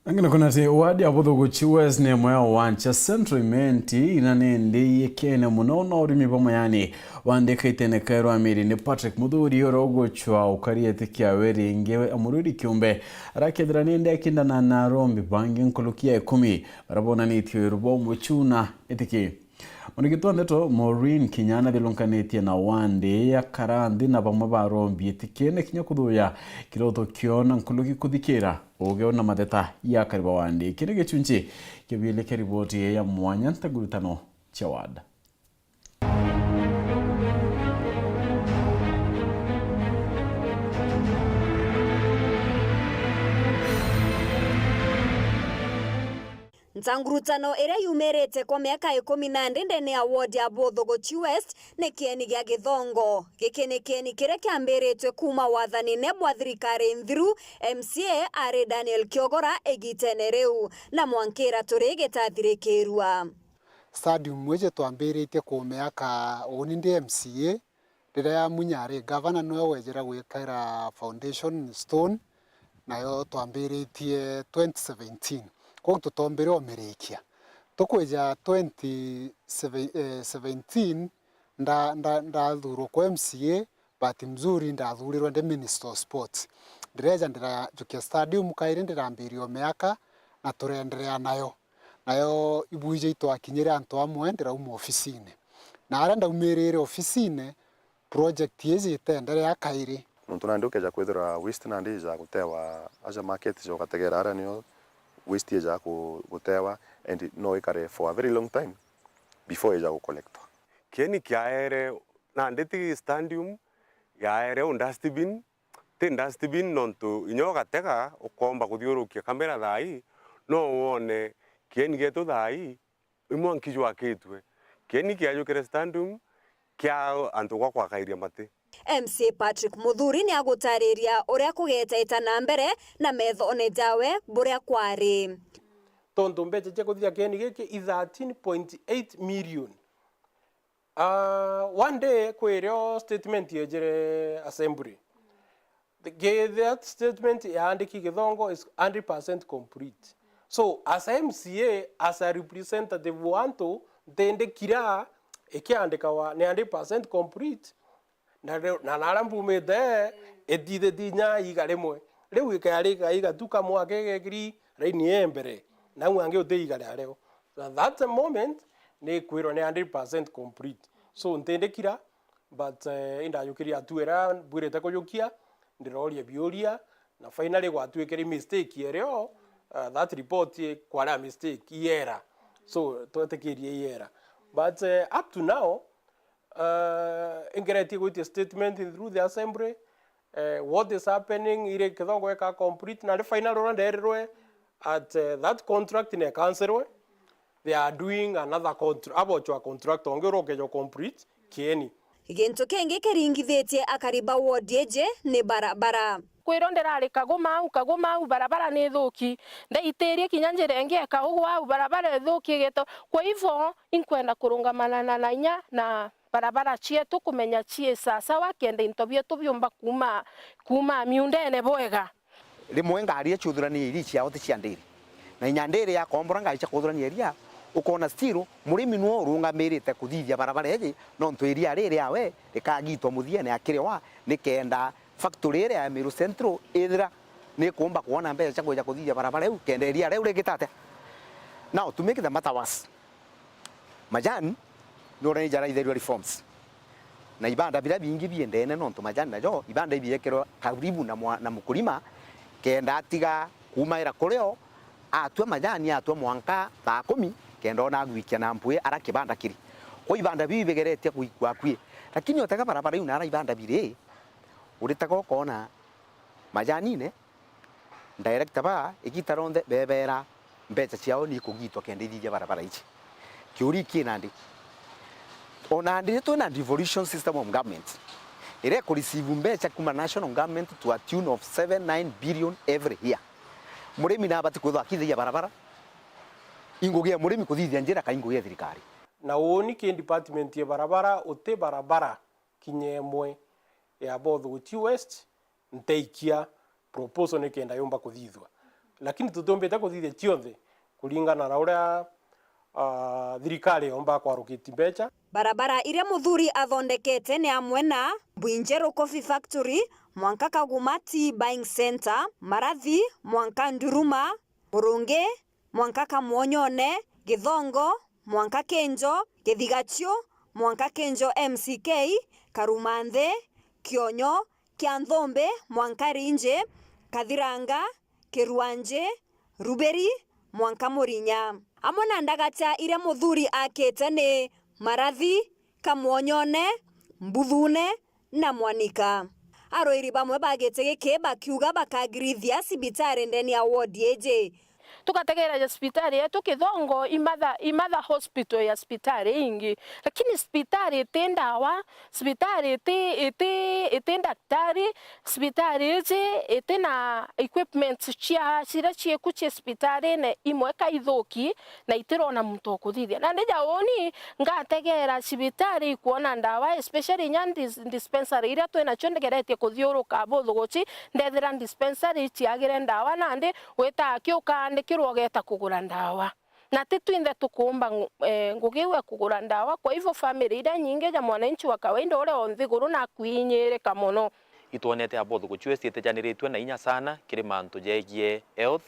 Angina kuna ati wadi ya Buthuguchi West ni imwe ya wancha Central Imenti, ina ni ndi yikene muno na urimi bamwe yani. Wandika itene kairwa miri ni Patrick Muthuri uria uguchwa ukari etikia we ringi amurwiri kiumbe. Arakethira ni ndi akindana na arombi bangi nkuruki ya ikumi. Bara bonanitie wiru bwa umuchuna etiki. Mwaniki twa ndeto Maureen Kinyana athilunkanitie na wandi akara nthi na bamwe ba arombi etikene kinya kuthuya kiroto kiona nkuruki kuthikira ugeo na matheta ya akari ba wandi. Kiri gichunchi kia biili kia riboti ya mwanya ntagurutano cia ward. Ntangurutano iria yumirite kwa miaka ikumi na ndi ndene ya ward ya Buthuguchi West ni kieni gia githongo. Giki ni kieni kiria kiambiritwe kuuma wathanine bwa thirikari nthiru, M C A ari Daniel Kiogora igitene riu, na mwankira turi gitathirikirua. Stadium iji twambiritie kumiaka uni ndi M C A, riria Munya ari gavana niwe wejire gwikira foundation stone, nayo twambiritie twenty seventeen. Kwou tutombire umirikia. Tukwija twenty seventeen, nda-, nda-, ndathurwa kwa M C A, bahati mzuri ndathurirwe ndi Minister of Sports. Ndireja ndirajukia stadium kairi, ndirambiria umiaka na tureenderea nayo. Nayo ibuija itwakinyire antu amwe, ndirauma ofisine. Na aria ndaumirire ofisine, project iji iteenderea kairi. Nontu nandi ukeja kwithirwa waste nandi ija gutewa aja market ja ugategera aria nio waste ija ku-, gutewa, and no ikare for a very long time before ija gucollectwa. Kieni kiaere nandi ti stadium, yaere u dustbin, ti dustbin nontu inya ugatega ukomba kuthiurukia kamera thaa ii, no wone kieni gietu thaa ii, imwe nki jwakitue. Kieni kiajukire stadium kia antu gwa kwakairia mati. M C A Patrick Muthuri ni agutariria uria kugetaita na mbere na methone jawe buria kwari. Tontu mbeca cia kuthithia kieni giki i thirteen point eight million. Ah, one day kwirio statement yejire assembly. The, ge-, that statement yaandiki Githongo is hundred percent complete. So, as a M C A, as a representative wa antu, ntindikira ikiandikawa ni hundred percent complete, na ri-, na naria mbumite, itithiti inya iga rimwe. Riu ikari iga, iga tu kamwe akegekiri raini ya mbere, nau angi uti iga riario. So, at that moment, ni kwirwa ni hundred percent complete. So, ntindikira, but, eh, indajukirie atu iria mbwirite kujukia, ndiroria biuria, na finally gwatuikire mistake erio, uh, that report i-, kwari a mistake, i error. So, twetikirie i error. But, eh, up to now, uh, ingeretie gwitia statement through the assembly, eh, what is happening, iri Githongo ika complete, na ri final uria nderirwe at, eh, that contract ne cancelwe. They are doing another contr-, abochwa contract ongi uria ukeja complete kieni. Gintu kingi kiringithitie akari ba ward iji ni barabara. Kwirwo ndirari kaguma au, kaguma au, barabara ni thuki. Ndaitirie kinya njira ingi eka ugu au, barabara ithuki igito. Kwa hivyo, inkwenda kurungamana na, na inya na barabara cietu kumenya cii sasawa, kenda into bietu biumba kuuma, kuuma miundene bwega. Rimwe ngari iria ciuthurania iria ciao ti cia ndiri, na inya ndiri yakombora ngari cia kuthurania iria, ukoona still murimi nwe urungamirite kuthithia barabara iji, nontu iria riri riawe rikagitwa muthiene akirioa, nikenda factory iria ya Meru Central ithira nikuumba kwona mbeca cia kwija kuthithia barabara iu, kenda iria riu rigita atia. Now, to make the matter worse, Majani ni uria ijaraitherua reforms. Na ibanda biria bingi biendene nontu majani najo, ibanda ibiekirwe karibu na, mwa, na mukurima, kenda atiga kuumaira kurio, atua majani, atua mwanka thaa kumi, kenda ona agwikia na mpwi ara kibanda kiri. Kwa ibanda biu ibigeretie gwikua akui. Lakini otega barabara iu nara ibanda biri, uritega ukoona majanine, director ba igita rionthe bebeera mbeca ciao ni ikugitwa kenda ithithia barabara iji. Kiuria ki nandi? O nandi ni twina devolution system of government iria iku receive mbeca kuma national government to a tune of seven, nine billion every year. Murimi nabati kwithwa akithithia barabara, ingugi ya murimi kuthithia njira ka ingugi ya thirikari. Na uuni ki department ya barabara uti barabara kinya imwe ya Both Guchi West, nteikia proposal nikenda yumba kuthithua. Lakini tutiumbite kuthithia cionthe kuringana na uria, ah, thirikari yomba kwarukiti mbeca. Barabara iria muthuri athondekete ni amwe na Bwinjeru Coffee Factory, mwanka Kaguma Tea Buying Centre, Marathi, mwanka Nduruma, Murungi, mwanka Kamwonyone, Githongo, mwanka Kinjo, Githigachiu, mwanka Kinjo M C K, Karumanthi, Kionyo, Kianthumbi, mwanka Rinji, Kathiranga, Kiruanji, Rubiri, mwanka Murinya. Amwe na ndagacha iria muthuri akite ni Marathi, Kamwonyone, Mbuthune, na Mwanika. Arwiri bamwe ba giti giki bakiuga bakagirithia cibitari ndene ya ward iji. Tugategereja cibitari yetu Kithongo imatha, imatha hospital ya cibitari ingi. Lakini cibitari iti ndawa, cibitari iti, iti, iti ndaktari, cibitari iji iti na equipments cia, ciria cieku cie cibitarine imwe ka ithuki, na itirona muntu ukuthithia. Na ndija uni ngategera cibitari ikwona ndawa, especially inya dis-, dispensary iria twinacio ndegeretie kuthiuruka buthuguci, ndethira dispensary iciagire ndawa, nandi wita aki ukaandikirwa ugeeta kugura ndawa. Na ti twinthe tukuumba ng-, eh, ngugi iu ya kugura ndawa, kwa hivyo family iria nyingi ja mwananchi wa kawaida uria o nthiguru nakwinyirika mono. Itwonete a Both Guchi West itejaniritue na inya sana kiri mantu jegie health,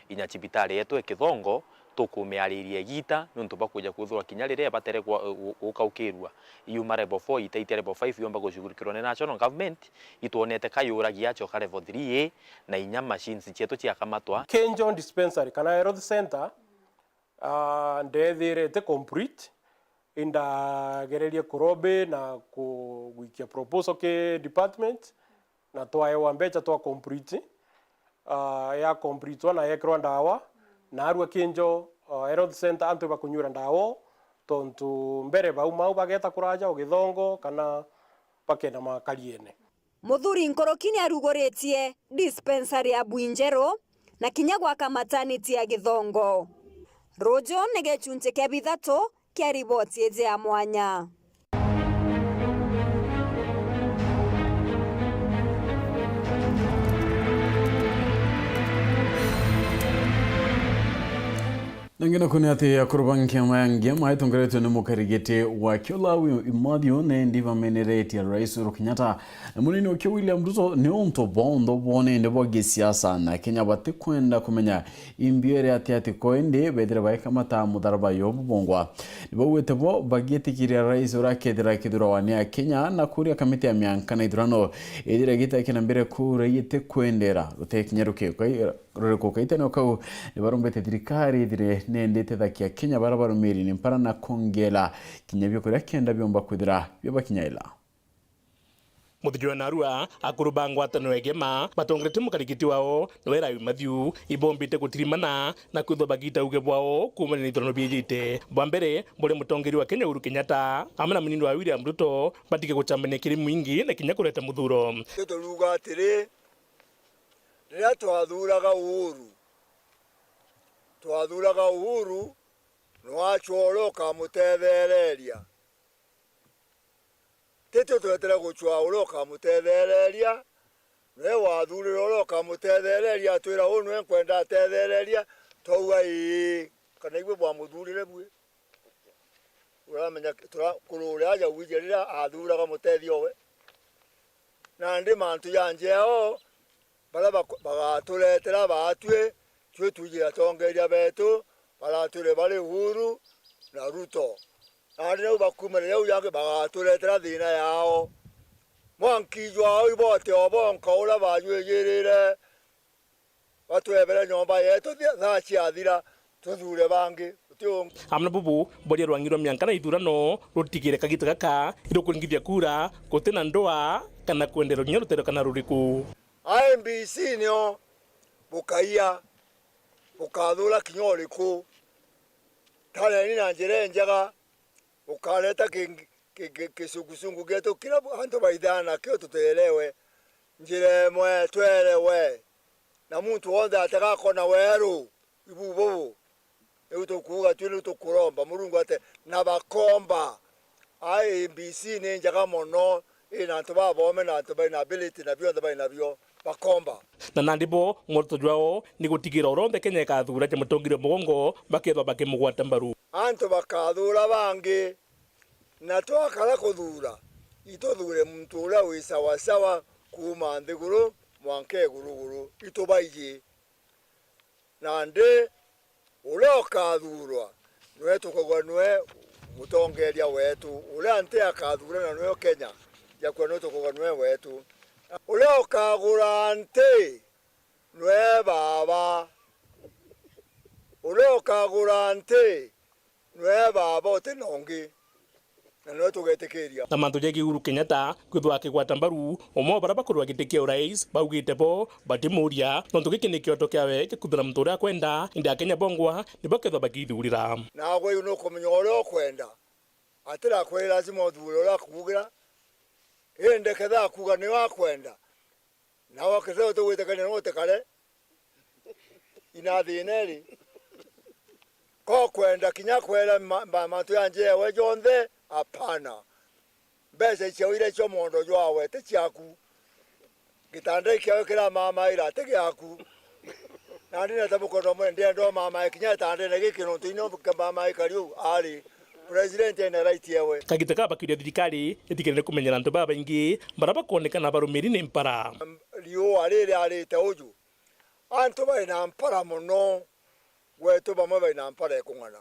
inya cibitari yetu e Kithongo, tukumiariria igiita niuntu bwa kwija kwithirwa kinya riria ibatere gwa-, gu-, gukaukirua. Iuma level four itaitia level five yomba gushughulikirwa ni national government, itwonete ka yuragia acoka level three A, na inya machines cietu ciakamatwa. Kenjo Dispensary kana Health Centre, ah, ndeethire iti complete, indagererie kurobi na ku-, gwikia proposal ki department, na twaewa mbecha twa complete, ah, ya completwa na yekirwa ndawa, na arua Kinjo, ah, Health Centre antu ibakunyuira ndawa, tontu mbere bauma au bageta kuraja o Githongo kana bakenda makariene. Muthuri nkuruki niaruguritie dispensary ya Bwinjeru na kinya gwaka maternity ya Githongo. Ruju ni gichunchi kia bithatu kia riboti iji ya mwanya. Na ngina kuni ati akuru ba nkiama ya Ngiama itongeretwe ni mukarigiti wa Kiola Wi-, Imathiu ni ndi bameneretie Rais Uhuru Kenyatta na munini wake William Ruto ni untu bontho bonende bwa gisiasa na Kenya batikwenda kumenya imbiere ati ati ko indi bethire baekamata mutharaba yo bubongwa. Nibaugite bo bagietikiria Rais uria akethira akithurawa ni Akenya na kuria kamiti ya mianka na ithurano ithire gitaki na mbere kura itikwendera rutekinya rukiuka. Ruriku? Kaitene o kau, nibarombete thirikari ithire nende itethakia Kenya bara barumiri ni mpara na kongela kinya biokuria kenda biomba kwithira biabakinyaila. Muthiji wa Narua, akuru ba ngwataniro ya Igema batongeretue mukarikiti wao, Noela Mathiu, ibombite gutirimana na kwithwa bagiita uge bwao kuumania na ithurano biijite. Bwa mbere, buri mutongeria wa Kenya Uhuru Kenyatta, amwe na munini wa William Ruto, batige gucambania kiri mwingi na kinya kureta muthuro. Turuga atiri, riria twathuraga Uhuru, twathuraga Uhuru, nwachwa uria ukamutethereria. Titwe twetere gucwaa uria ukamutethereria, nwe wathurire uria ukamutethereria, atwira, "Uu nwe nkwenda atethereria," twauga, "Ii," kana, "Ibwe bwamuthurire bwi." Uramenya ki-, tura-, kuru uria aja wije riria athuraga mutethia owe. Nandi mantu ja njeo, baria bak-, bagaturetera baatwi, twi twiji atongeria betu, baratwire bari Uhuru na Ruto. Nandi nau bakuumire jau jangi bagaturetera thiina yao. Mwanki jwao ibote o bonka uria bajwijirire, batwebere nyomba yetu thi-, thaa ciathira, tuthure bangi, guti ungi. Amwe na bubu, boria rwangi rwa mianka na ithurano rutigire kagita gaka irukuringithia kura, guti na ndwaa kana kwenderwa kinya ruterekana ruriku. I E B C nio bukaia, bukathura kinya uriku. Tareni na njira injega, bukareta ki-, ki-, ki-, kisungusungu gietu kiria antu baithaa nakio tuterewe. Njira imwe twerewe, na muntu wonthe atigakona weru. Ibu bubu, niu tukuuga twi, niu tukuromba Murungu ate, na bakomba. I E B C ni njega mono, ina antu baboome na antu bari na ability na bionthe bari nabio, bakomba. Na nandi bo, mworoto jwao ni gutigira uria onthe Kenya ikathura ja mutongeria mugongo bakethwa bakimugwata mbaru. Antu bakathura bangi, na twakara kuthura, ituthure muntu uria wi sawasawa kuuma nthiguru mwanka iguruguru, itubaiji. Nandi uria ukathurwa nwe tukauga nwe mutongeria wetu, uria nti akathurana nwe Kenya yakwa nwe tukauga nwe wetu. Uria ukagura nti nwe baaba, uria ukagura nti nwe baaba uti na ungi. Na nwe tugetikiria. Na mantu jegie Uhuru Kenyatta kwithwa akigwata mbaru umwe wa baria bakurwa giti kia urais, baugite bo batimuria, nontu giki ni kioto kiawe gia kwithira muntu uria akwenda, indi Akenya bongwa nibo bakethwa bakithurira. Nagwe iu nukumenya uria ukwenda. Atirakwira lazima uthure uria akuugira, indi ketha akuuga niwe akwenda, nawe ketha utugwitikania no utikare ina thina iri. Ko kwenda kinya kwera ma-, ma-, mantu ya njewe jonthe, apana. Mbeca ciawe iria cio mondo jwawe ti ciaku. Gitanda kiawe kiramamaira ti giaku. Nandi neta mukono mwe ndienda umamae kinya gitandene giki nontu ino mamae kariu ari president ena right ewe. Kagita ka bakiria thirikari itigerere kumenyera antu babaingi baria bakwonekana barumiri ni mpara. Riua riri arite uju, antu bari na mpara mono, gwetu bamwe bari na mpara ekung'ana.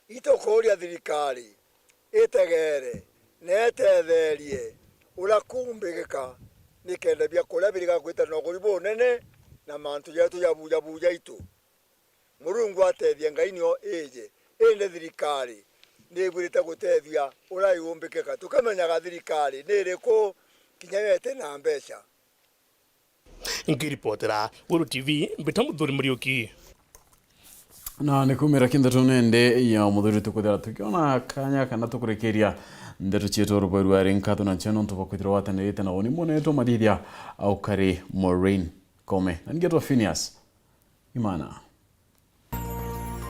Itukuuria thirikari itegere na itetherie uria kumbigika, nikenda biakuria biriga kwita na uguri bunene na mantu jetu jabujabuja itu. Murungu atethie, Ngai nio ije, indi thirikari ni ibwirite gutethia uria yumbikika. Tukamenyaga thirikari ni iriku kinya yo iti na mbeca. Nkiripotera Weru T V, mbita Muthuri Muriuki. Na ni kumira ki ndeto nende ya Muthuri tukwithira tukiona kanya kana tukurikiria ndeto cietu rubaru ari nkatho na ncheno ntu bakwithirwa watanirite na uni mwana wetu mathithia aukari Maureen Kome. Na ningetwa Phineas Imana.